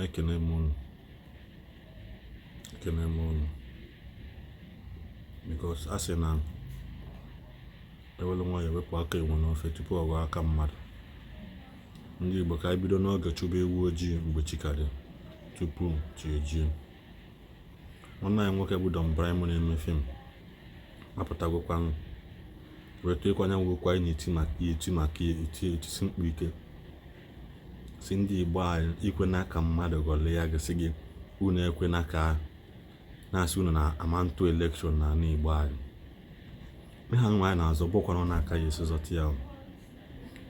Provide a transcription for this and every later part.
Ekene m unu, ekene m unu, because a sị na ewelu nwayọọ wepụ aka enwe n'ofe tupu ọ ghọọ aka mmadụ. Ndị Igbo, ka anyị bido n'oge chụba ewu ojii mgbe chi ka dị, tupu chi ejie. Nwanne anyị nwoke bụ Don Brymo na-eme film apụtagokwanụ wee tụọkwa anyanwụ okwu anyị na-eti maka ya, eti maka ya, eti etisi mkpu ike, si ndị Igbo anyị ekwena ka mmadụ ghọlịa gị, sị gị unu ekwena ka na-asị unu na ama ntụ election n'ala Igbo anyị. Ihe anụ anyị na-azọ bụkwara na aka ya esi zọta ya.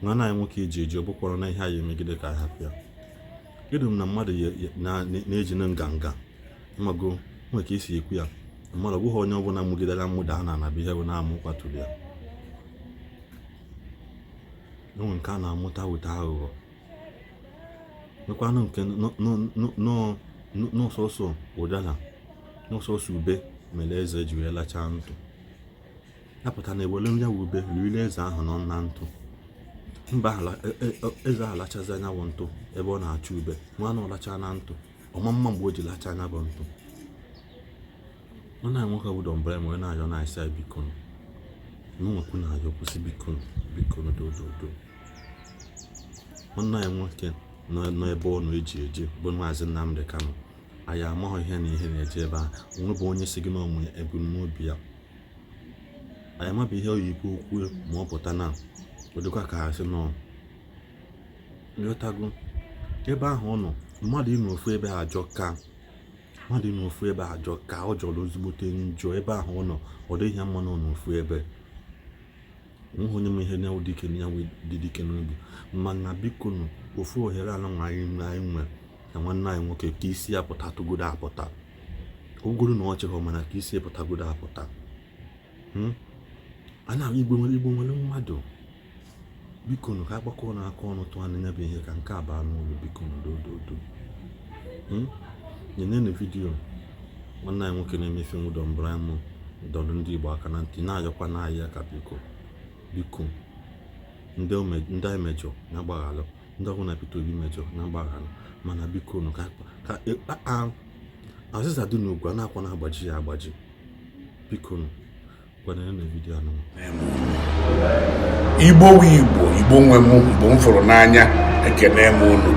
Nwanne anyị nwoke eji eji, ọ bụkwara na ihe anyị emegide ka anyị hapụ ya. Edu m na mmadụ na-eji na nganga mmago nwere ka esi ekwu ya mmadụ. Ọ bụghị onye ọbụla mụgidere amụda a na-ana bụ ihe bụ na-amụ kwaturu ya. Enwe nke a na-amụta weta aghụghọ, nwekwanụ nke n'ọsọsọ ụdara, n'ọsọsọ ube mere eze ji wee lachaa ntụ. Apụta na ewere ya wụ ube rile eze ahụ nọ na ntụ mba. Eze ahụ lachazi anya bụ ntụ ebe ọ na-achọ ube nwa na ọ lachaa na ntụ ọma mma mgbe o ji lacha anya bụ ntụ. Nwanne anyị nwoke bụ Don Brymo wee na-ayọ na-asị anyị biko, nwekwu na-ayọ kwụsị, biko, biko, dododo. Nwanne anyị nwoke nọ ebe ọ nọ eji eji bụ Maazị Nnamdi Kanu. Anyị amaghị ihe na ihe na-eje ebe a. Onwe bụ onye si gị na onwe ebumnobi ya. Anyị amabụ ihe oyibo okwu ma ọ pụta na ọ dịkwa ka asị nọ nghọtago ebe ahụ ọ nọ. Mmadụ ịnọ ofu ebe ajọ ka mmadụ ịnọ ofu ebe ajọ ka ọ jọrọ ezigbote njọ. Ebe ahụ ọ nọ, ọ dịghị ya mma nọ n'ofu ebe. Onweghị onye ma ihe na dike ya dị dike n'obi. Mana biko nụ, ofu ohere ala nwa anyị nwere na nwanne anyị nwoke, ka isi ya pụta tụgodo apụta ogoro na ọchị hụ, mana ka isi ya pụtagodo apụta. A na Igbo nwere, Igbo nwere mmadụ. Biko nụ, ka agbakọ n'aka ọnụ tụọ anya bụ ihe ka nke a baa n'ụlọ. Biko nụ, dododo, nyenenụ video nwanne anyị nwoke na-eme film Don Brymo dọrọ ndị Igbo aka na ntị, na-ayọkwa na-ayọ ka biko, biko, ndị anyị mejọ na agbaghalụ, ndị ọbụla Peter Obi mejọ na agbaghalụ, mana biko nụ, ka azịza dị n'ugwu a na-akwa na-agbaji ya agbaji. Biko nụ, gwanere na video anụ. Igbo wu Igbo, Igbo nwe m, Igbo m fụrụ n'anya, ekene m unu.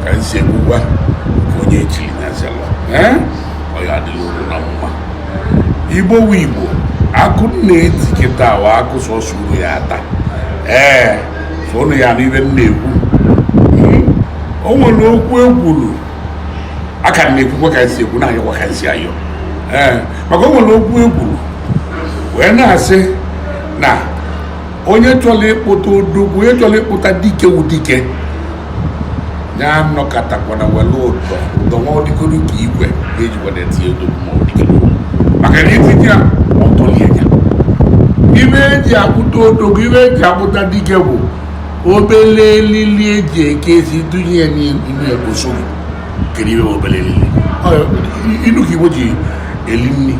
Ka m si ekwukwa ka onye echiri na zelụ, ọ ya adịla unu na mma. Igbo wu Igbo, akụ na-eti kịta wa akụ sọsọ uru ya ata. Ee, so unu ya n'ibe m na-ekwu. O nwere okwu ekwuru aka na-ekwukwa ka nsi ekwu, na-ayọkwa ka nsi ayọ. Ee, maka o nwere okwu ekwuru wee na-asị na onye chọrọ ịkpụta odogwu, onye chọrọ ịkpụta dike wu dike ya, anọkọtakwana were ụdọ ụdọ nwa ọdịgoro ka igwe na-ejikwa na-etinye odogwu ma ọ dike, maka na itinye ya ọtọlie ya. Ibe eji akpụta odogwu, ibe eji akpụta dike bụ obele elili eji eke esi tụnye ya n'ime ekposo. Kedu ibe obele elili? Inu ka Igbo ji eli nri.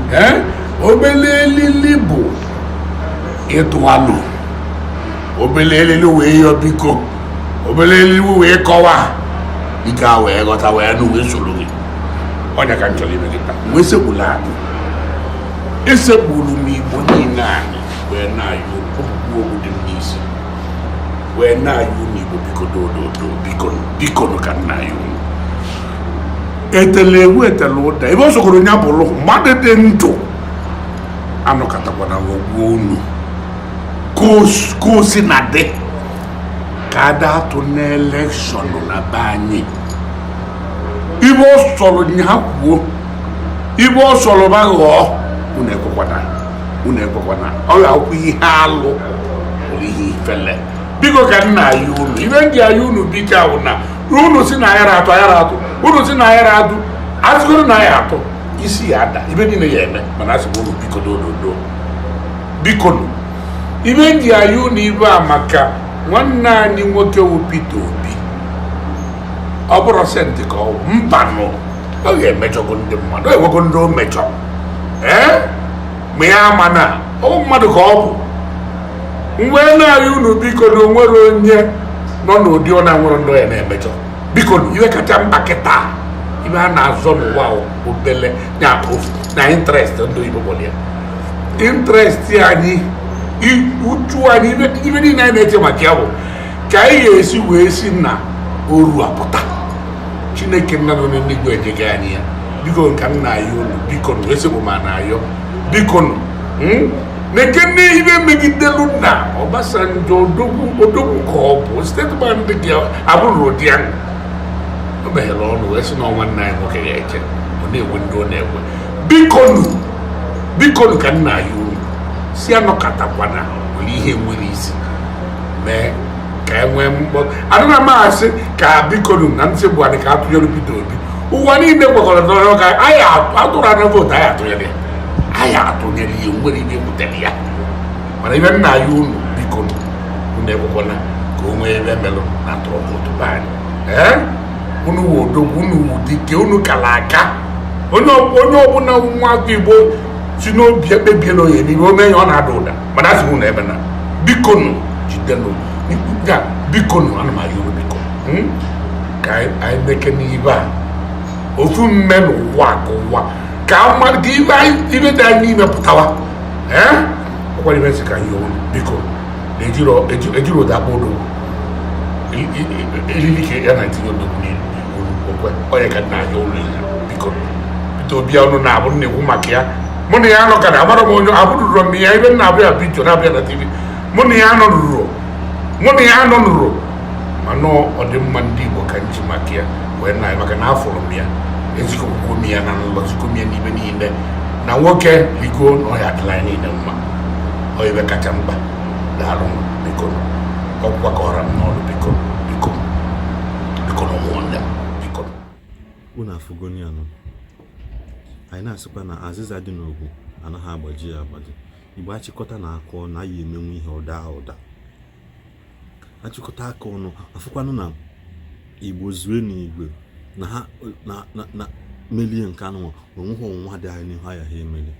Obele elili bụ ịtụ alụ, obele elili wee yọ biko, obele elili wee kọwaa ike a wee ghọta wee nụ wee soro gị. Ọnya ka m chọrọ ime gị taa. Wee sekpuru anyị, esekpuru m Igbo niile anyị wee na-ayọ okwu okwu dị m n'isi, wee na-ayọ unu Igbo, biko, dododo, biko, biko ka nna ya unu etele egwu, etele ụda ebe ọ sokoro ya bụrụ mmadụ dị ndụ anọkọtakwana ghọgbuo unu. Ka o si na dị ka ada atụ n'election na be anyị, ibe ọ sọrọ ha kwuo, ibe ọ sọrọ ba ghọọ, unu ekwekwana, unu ekwekwana. Ọ ga-akwụ ihe alụ bụrụ ihe ifele. Biko, ka nna ya unu ibe ndị aya unu, biko, ahụ na unu si na ayara atụ, ayara atụ, unu si na ayara atụ, asịgoro na aya atụ, isi ya ada, ibe niile ya eme. Mana asị m unu biko, dododo, biko nụ. Ibe ndị aya unu ibe a maka nwanne anyị nwoke wụ Peter Obi, ọ bụrụ senti ka ọ mbanụ, ọ ga-emejọgo ndị mmadụ, ọ enwego ndị o mejọ. Ee, ma ya ama na ọ mmadụ ka ọ bụ mgbe na-arịọ unu, biko, na onwere onye nọ n'ụdị ọ na-nwere ndụ ya na-emejọ. Biko, iwe kacha mkpa kịta. Ibe a na-azọ n'ụwa obele na interest ndị oyibo kpọrọ ya interest anyị, uchu anyị. Ibe niile anyị na-eche maka ya bụ ka anyị ga-esi wee si na oru apụta. Chineke nna nọ n'eluigwe ejega anyị ya. Biko, nka m na-ayọ unu, biko nụ, esekwu ma na-ayọ, biko nụ. Na-ekene ibe megidelu na Obasanjo, odogwu, odogwu ka ọ bụ. Statesman dị ka abụrụ ụdị ahụ o meghere ọnụ wee sị na ọnwa nna anyị nwoke ga-eche, ọ na-enwe ndị ọ na-enwe. Bikonu, bikonu, ka nna ya unu si anọkọtakwana nwere ihe nwere isi mee ka e nwee mkpọ. Adịna m asị ka bikonu na ntị bụ anyị ka atụnyere Peter Obi. Ụwa niile gwakọrọ ka anyị atụrụ anya vootu, anyị atụnyere ya, anyị atụnyere ya, nwere ihe butere ya. Mana ibe nna ya unu, bikonu, unu ekwekwana ka o nwee ebe melụ na atụrụ vootu be anyị. Ee, unu wụ odogwu, unu wụ dike, unu kara aka. Onye ọbụla nwa afọ Igbo si n'obi ekpebie na onye eme ome ya, ọ na-ada ụda. Mana asị m unu ebe na bikonu, jidenụ ya, bikonu, ana m ayọ unu, biko, ka anyị meke n'ibe a ofu mme n'ụwa, ka ụwa ka mmadụ ka ibe dị anyị n'ime pụtawa. Ee, ọkwara ibe nsị ka anyị unu, biko, na ejiro ụda akpọ odogwu eriri ka ya na-etinye odogwu n'elu okwe onye ka nna anyị ụlọ ya. Biko, Peter Obi ọnụ na-abụ na-ekwu maka ya, mụ na ya anọ kara agbara m onye abụrụrụ m ya ebe m na-abịa picture na-abịa na TV. Mụ na ya anọ ruru, mụ na ya anọ nụrụ, mana ọdịmma ndị Igbo ka nji maka ya wee na maka na afụrụ m ya, ezikokwukwo m ya na nlọ, zikọ m ya n'ibe niile na nwoke ligo na ọya adịla anyị niile mma. Ọ ibe kacha mkpa. Daalụ, biko, ọgwụkwa ka ọra m n'ọrụ. Biko, biko, biko na ụmụ nwanne m, biko. Unu afụgoni ya nụ. Anyị na-asịkwa na azịza dị n'ogwu anaghị agbaji ya agbaji. Igbo achịkọta na aka ọnụ, anyị emenwu ihe ụda ụda. Achịkọta aka ọnụ, afụkwanụ na Igbo zue n'igwe na ha na melie nke anụnwa onweghị ọnwụnwa dị anyị n'ihu anya ha emeli.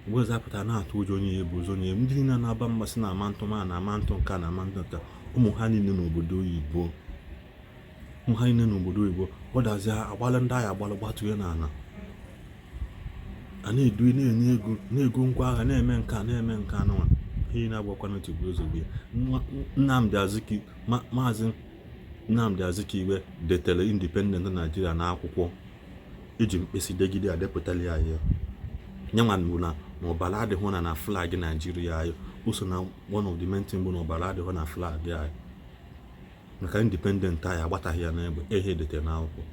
Mgbe ọzọ apụta na-atụ ụjọ onye ya ebu ụzọ onye ndị niile na-aba mgbasị na ama ntụ ma na ama ntụ nka na ama ntụ nka, ụmụ ha niile n'obodo oyibo, ụmụ ha niile n'obodo oyibo gbadazie agbala ndị agha agbalụ gbatue n'ala a na-edu na-enye ego, na-ego ngwa agha, na-eme nka, na-eme nke anụnwa. Ihe na-agbakwa n'otu ozugbo ya. Nnamdi Azikiwe, Maazị Nnamdi Azikiwe detere independent Nigeria n'akwụkwọ, iji mkpịsị degide ya depụtara ya. Ya nyanwa bụ na ọbara adịghị na flag Naijiria anyị. O so na one of the main thing bụ na ọbara adịghị na flag anyị, maka independent anyị agbataghị ya n'egbe. Ehe, edetere n'akwụkwọ.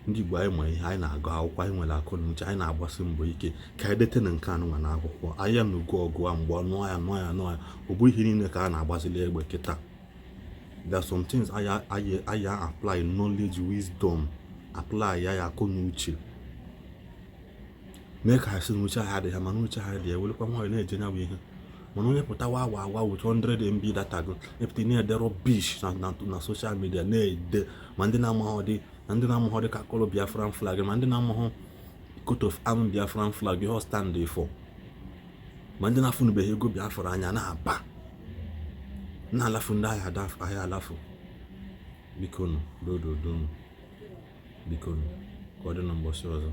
Ndị Igbo, anyị ma ihe anyị na-agụ akwụkwọ, anyị nwere akọ na uche, anyị na-agbasi mbọ ike ka anyị dete na nke anụnwa n'akwụkwọ anyị ya n'ugo ọgụ a mgbe nụọ ya, nụọ ya, nụọ ya. Ọ bụ ihe niile ka a na-agbazili egbe kịta. There are some things anyị apply knowledge, wisdom, apply ya, ya akọ na uche, mee ka ha sị na uche ha adịghị, mana uche ha dị ya, welekwa nwayọ na-eje nya bụ ihe. Mana onye pụtawa awa awa with 100 MB data go epụta na-ede rubbish na social media, na-ede ma ndị na-amaghọ dị na ndị na-amaghọ dị ka colour Biafran flag, ma ndị na-amaghọ coat of arm Biafran flag, ihe ọ stand for, ma ndị na-afụnubeghị ego Biafra anya, na-aba na-alafu ndị ahịa ahịa alafu. Bikonu, dododonu, bikonu, ka ọ dị na mbọsị ọzọ.